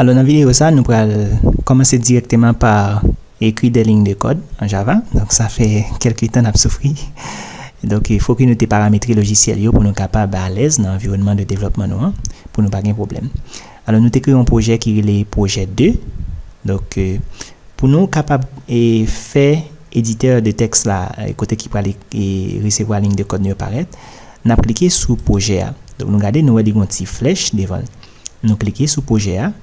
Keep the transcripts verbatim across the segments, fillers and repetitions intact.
Alò, nan videyo sa, nou pral kòmanse dirèkteman pa ekri de lign de kòd an Java. Donk, sa fè kèlke tan n ap soufri. Donk, fòk nou te parametre lojisyèl yo pou nou kapab alèz nan anviwònman de devlòpman nou an, pou nou pa gen pwoblèm. Alò, nou te kreye yon pwojè ki rele pwojè de. Donk, pou nou kapab e, fè editè de tèks la, e, kote ki pral e, resevwa lign de kòd nou yo parèt, n ap klike sou pwojè a. Donk, nou gade, nou wè li gen yon ti flèch devan l. Nou klike sou pwojè a,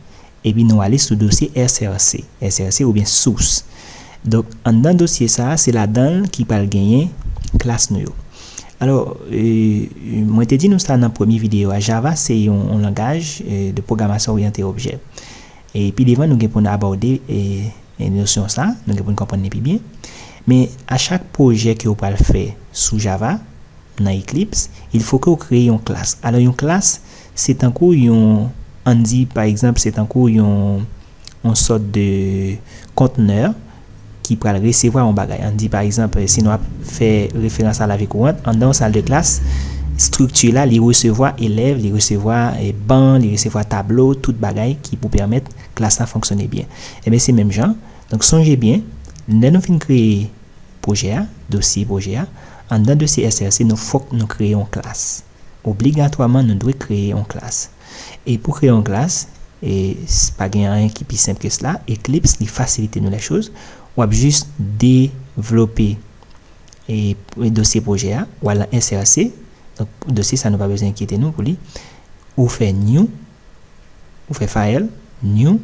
epi nou ale sou dosye S R C, S R C oubyen source. Donk, anndan dosye sa a, se ladan l ki pral genyen klas nou yo. Alò, e, mwen te di nou sa nan premye videyo a, Java se yon, yon langaj e, de pwogramasyon oryante objè. E pi devan, nou gen pou n abòde e, e nosyon sa, nou gen pou n konprann li pi byen. Men, a chak pwojè ke w pral fè sou Java, nan Eclipse, il faut que w kreye yon klas. Alò, yon klas, se tankou yon, ann di, pa egzanp, se tankou yon, yon sòt de kontnè ki pral resevwa yon bagay. Ann di, pa egzanp, si nou ap fè referans a lavi kourant, anndan yon sal de klas, estrikti la, li resevwa elèv, li resevwa e, ban, li resevwa tablo, tout bagay ki pou pèmèt klas la fonksyone byen. Ebyen, se menm jan. Donk, sonje byen, lè nou fin kreye pwojè a, dosye pwojè a, anndan dosye S R C, nou fòk nou kreye yon klas. Obligatwaman, nou dwe kreye yon klas. E pou kreye yon klas, e s- pa gen anyen ki pi senp ke sela. Eclipse, li fasilite nou lè choz. W ap jis devlope e, e dosye pwojè a, w al nan S R C. Donk, dosye sa, nou pa bezwen enkyete nou pou li. Ou fè new, ou fè file, new,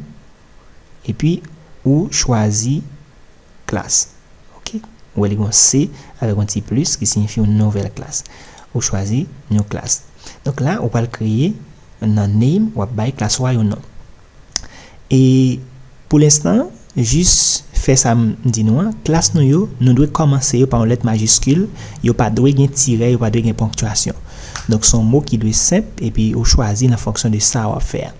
epi ou chwazi klas. Oke? Ou wè li gen yon C avèk yon ti plis ki siyifi yon nouvèl klas. Ou chwazi new class. Donk la, ou pral kreye nan name, w ap bay klas ou a yon non. E pou lenstan, jis fè sa m di nou an, klas nou yo, nou dwe kòmanse yo pa yon lèt majiskil, yo pa dwe gen tirè, yo pa dwe gen ponktyasyon. Donk, se yon mo ki dwe senp, epi ou chwazi l an fonksyon de sa w ap fè a.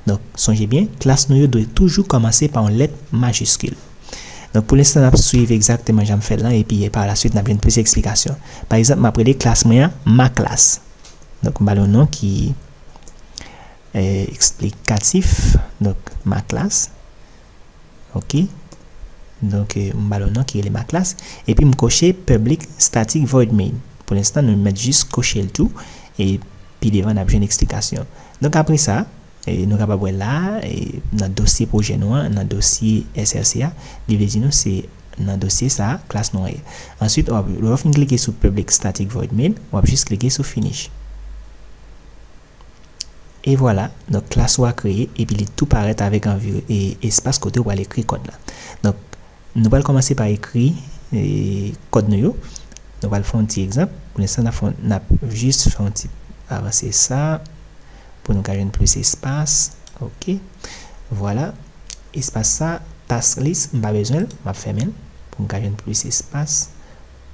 Donk, sonje byen, klas nou yo dwe toujou kòmanse pa yon lèt majiskil. Donk, pou lenstan, n ap swiv egzakteman jan m fè l lan, epi pa la swit, n ap jwenn plis eksplikasyon. Pa egzanp, m ap rele klas mwen an ma klas. Donk, m ba l yon non ki e, eksplikatif. Donk, ma klas. Oke. Donk, e, m ba l yon non ki rele ma klas. Epi, m koche public static void main. Pou lenstan, nou mèt jis koche l tou. E pi devan, n ap jwenn eksplikasyon. Donk, apre sa, e, nou kapab wè la, e, nan dosye pwojè nou an, nan dosye S R C a, li vle di nou se nan dosye sa a, klas nou an ye. Answit, w ap, lè w fin klike sou public static void main, w ap jis klike sou finish. E vwala, donk klas ou a kreye, epi li tou parèt avèk anvi, e, espas kote ou pral ekri kòd la. Donk, nou pral kòmanse pa ekri, e, kòd nou yo. Nou pral fè yon ti egzanp. Pou lenstan, n ap fè, n ap jis fè yon ti avanse sa, pou nou ka jwenn plis espas. Oke. Vwala. Espas sa, task list, m pa bezwen l, m ap fèmen l. Pou m ka jwenn plis espas.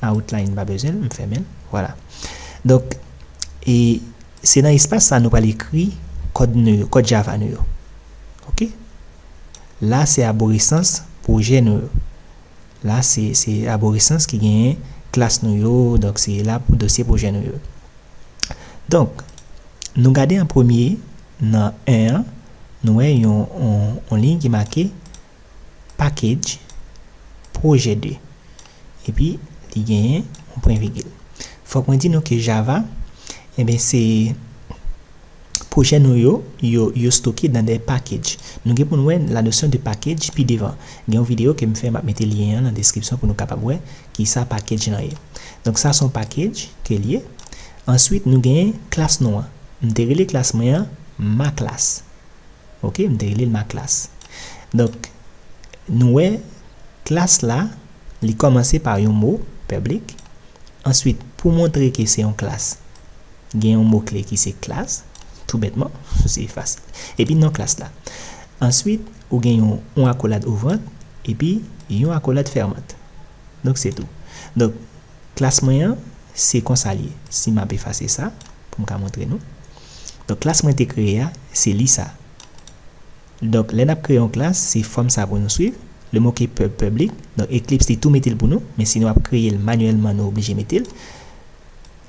Outline, m pa bezwen l, m fèmen l. Vwala. Donk, e se nan espas sa nou pral ekri kòd nou yo, kòd Java nou yo. Oke? La, se aboresans pwojè nou yo. La, se, se aboresans ki genyen klas nou yo, donk se la pou dosye pwojè nou yo. Donk, nou gade an premye, nan en an, nou wè yon, yon, yon liy ki make package pwojè de. Epi, li genyen yon pwen vigil. Fòk mwen di nou ke Java, enben, se pwojè nou yo, yo, yo stoke dans des packages. Nou gen pou nou wè la notion de package pi devan. Gen yon videyo ke m fè, m ap mete lyen an nan deskripsyon pou nou kapab wè kisa package lan ye. Donk, sa se yon package ke l ye. Answit, nou gen klas nou an. M te rele klas mwen an ma klas. Oke, m te rele l ma klas. Donk, nou wè, klas la, li kòmanse pa yon mo, public. Answit, pou montre ke se yon klas, gen yon mo kle ki se klas, tou bètman, se fasil. Epi non klas la. Answit, ou gen yon, yon akolad ouvrant, epi yon akolad fèmant. Donk, se tou. Donk, klas mwen an, se konsa l ye. Si m ap efase sa, pou m ka montre nou. Donk, klas mwen te kreye a, se li sa. Donk, lè n ap kreye yon klas, se fòm sa pou nou swiv. Le mot clé pub, public. Donk, Eclipse li tou mete l pou nou, men si nou ap kreye l manyèlman, nou oblije mete l.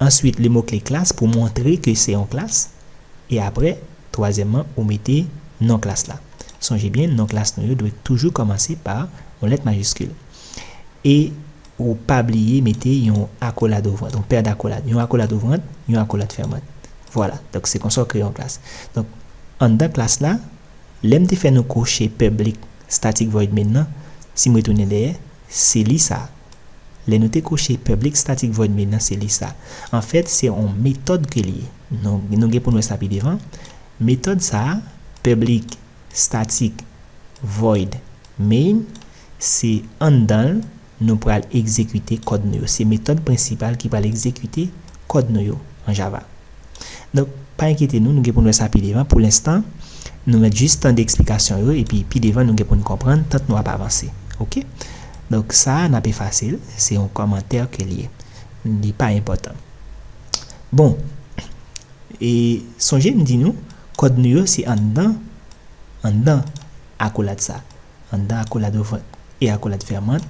Answit, le mot clé class pou montre ke se yon klas. E apre, twazyèmman, ou mete non klas la. Sonje byen, non klas nou yo dwe toujou kòmanse pa yon lèt majiskil. E ou pa bliye mete yon akolad ouvwant, yon pè dakolad, yon akolad ouvwant, yon akolad fèmant. Vwala, donk se konsa w kreye yon klas. Donk, anndan klas la, lè m te fè nou koche public static void main nan, si m retounen dèyè, se li sa. Lè nou te koche public static void main nan, se li sa. Anfèt, se yon metòd ke li ye. Nou, nou gen pou n wè sa pi devan. Metòd sa a, public static void main, se anndan l nou pral egzekite kòd nou yo. Se metòd prensipal ki pral egzekite kòd nou yo an Java. Donk, pa enkyete nou, nou gen pou n wè sa pi devan. Pou lenstan, nou mèt jis tande eksplikasyon yo, epi pi devan, nou gen pou n konprann, tank nou ap avanse. Oke? Donk, sa a, n ap efase l, se yon kòmantè ke l ye. Li pa enpòtan. Bon, e sonje m di nou, kòd nou yo, se anndan, anndan akolad sa. Anndan akolad ouvwant e akolad fèmant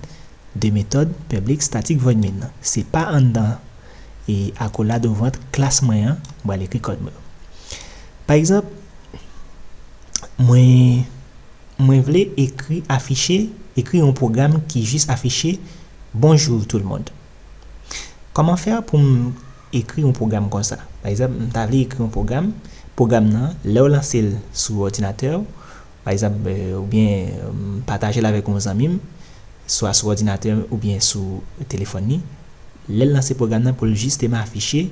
de metòd public static void main nan. Se pa anndan e akolad ouvwant klas mwen an, mwen pral ekri kòd mwen yo. Pa egzanp, mwen, mwen vle ekri, afiche, ekri yon pwogram ki jis afiche bonjou tout le monde. Kòman fè pou m ekri yon pwogram konsa? Pa egzanp, m ta vle ekri yon pwogram, pwogram nan, lè w lanse l sou òdinatè w, pa egzanp, eh, oubyen, eh, m pataje l avèk yon zanmi m, swa sou òdinatè oubyen sou telefòn li, lè l lanse pwogram nan pou l jisteman afiche,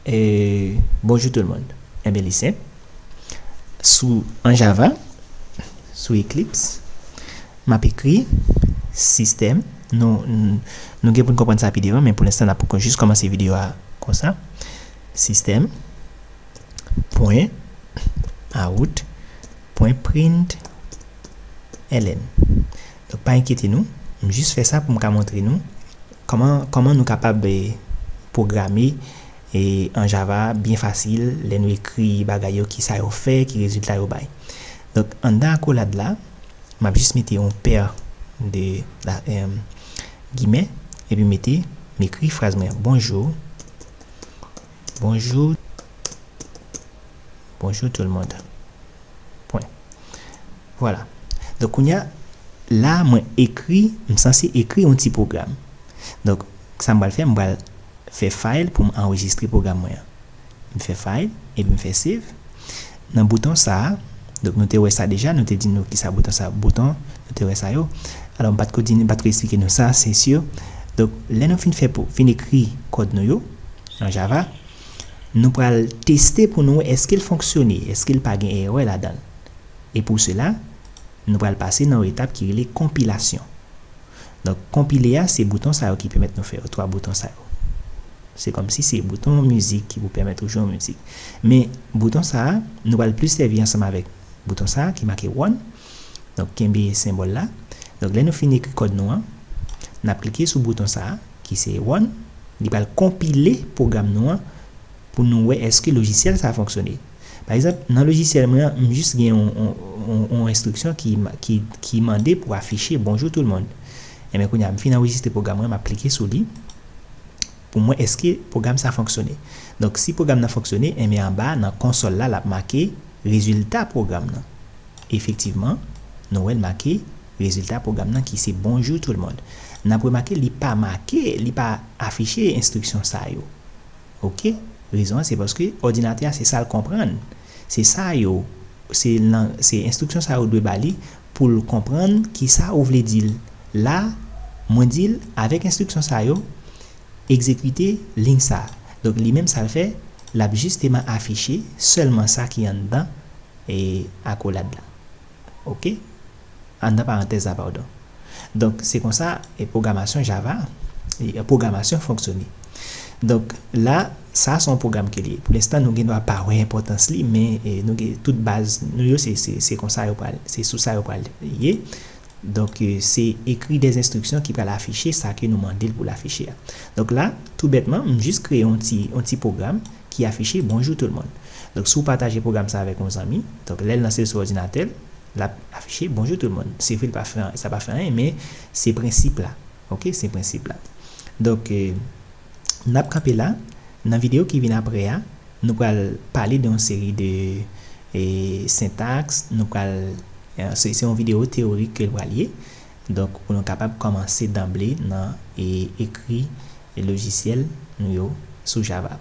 eh, bonjou tout le monde. Enben, li senp. Sou, an Java, sou Eclipse, m ap ekri sistèm. Nou, nou gen pou n konprann sa pi devan, men pou lenstan, n ap jis kòmanse videyo a konsa. Sistèm, pwen, out, pwen print, ln. Donk, pa enkyete nou, m jis fè sa pou m ka montre nou kòman, kòman nou kapab, eh, pwograme, eh, an Java byen fasil, lè nou ekri bagay yo, ki sa yo fè, ki rezilta yo bay. Donk, anndan akolad la, m ap jis mete yon pè de la, em, gimè, epi mete, m ekri fraz mwen, bonjou, bonjou, bonjou tout le monde. Pwen. Vwala. Donk, kounye a, la, mwen ekri, m sanse ekri yon ti pwogram. Donk, sa m pral fè, m pral fè file pou m anrejistre pwogram mwen an. M fè file, epi m fè save. Nan bouton sa a, donk, nou te wè sa deja, nou te di nou ki sa bouton sa, bouton, nou te wè sa yo. Alò, m pa t ko di, m pa t ko eksplike nou sa, se si. Donk, lè nou fin fè pou, fin ekri kòd nou yo, an Java, nou pral teste pou nou wè èske l fonksyone, èske l pa gen erè ladan l. E pou sela, nou pral pase nan yon etap ki rele konpilasyon. Donk, konpile a, se bouton sa yo ki pèmèt nou fè yo, twa bouton sa yo. Se kòmsi se bouton mizik ki pou pèmèt ou jwe yon mizik. Men, bouton sa a, nou pral plis sèvi ansanm avèk bouton sa a ki make run. Donk, kenbe senbòl la. Donk, lè nou fin ekri kòd nou an, n ap klike sou bouton sa a, ki se run. Li pral konpile pwogram nou an pou nou wè èske lojisyèl sa a fonksyone. Pa egzanp, nan lojisyèl mwen an, m jis gen yon, yon, yon, yon enstriksyon ki, ki, ki mande pou afiche bonjou tout le monde. Enben, kounye a, m fin anrejistre pwogram mwen, m ap klike sou li pou m wè èske pwogram sa a fonksyone. Donk, si pwogram nan fonksyone, enben, anba, nan konsòl la, l ap make rezilta pwogram nan. Efektivman, nou wè l make rezilta pwogram nan ki se bonjou tout le monde. N ap remake, li pa make, li pa afiche enstriksyon sa yo. Oke? Rezon an, se paske òdinatè a, se sa l konprann. Se sa yo, se nan, se enstriksyon sa yo dwe ba li pou l konprann ki sa ou vle di l. La, mwen di l, avèk enstriksyon sa yo, egzekite liy sa. Donk, li menm sa l fè, l ap jisteman afiche sèlman sa ki anndan, e, akolad la. Oke? Anndan parantèz la, padon. Donk, se konsa, e, pwogramasyon Java, e, pwogramasyon fonksyone. Donk, la, sa se yon pwogram ke li ye. Pou lenstan, nou gen dwa pa wè enpòtans li, men, e, nou gen tout baz nou yo, se, se, se konsa yo pral, se sou sa yo pral ye. Donk, e, se ekri dè enstriksyon ki pral afiche sa ke nou mande l pou l afiche a. Donk la, tou bètman, m jis kreye yon ti, yon ti pwogram ki afiche bonjou tout le monde. Donk, si w pataje pwogram sa avèk yon zanmi, donk, lè l lanse l sou òdinatè l, l ap afiche bonjou tout le monde. Se vre, l pa fè, sa pa fè anyen, men se prensip la. Oke, se prensip la. Donk, e, n ap kanpe la. Nan videyo ki vin apre a, nou pral pale de yon seri de, e, sentaks, nou pral, e, se, se yon videyo teyorik ke l pral ye. Donk, pou nou kapab kòmanse danble nan, e, ekri lojisyèl nou yo sou Java.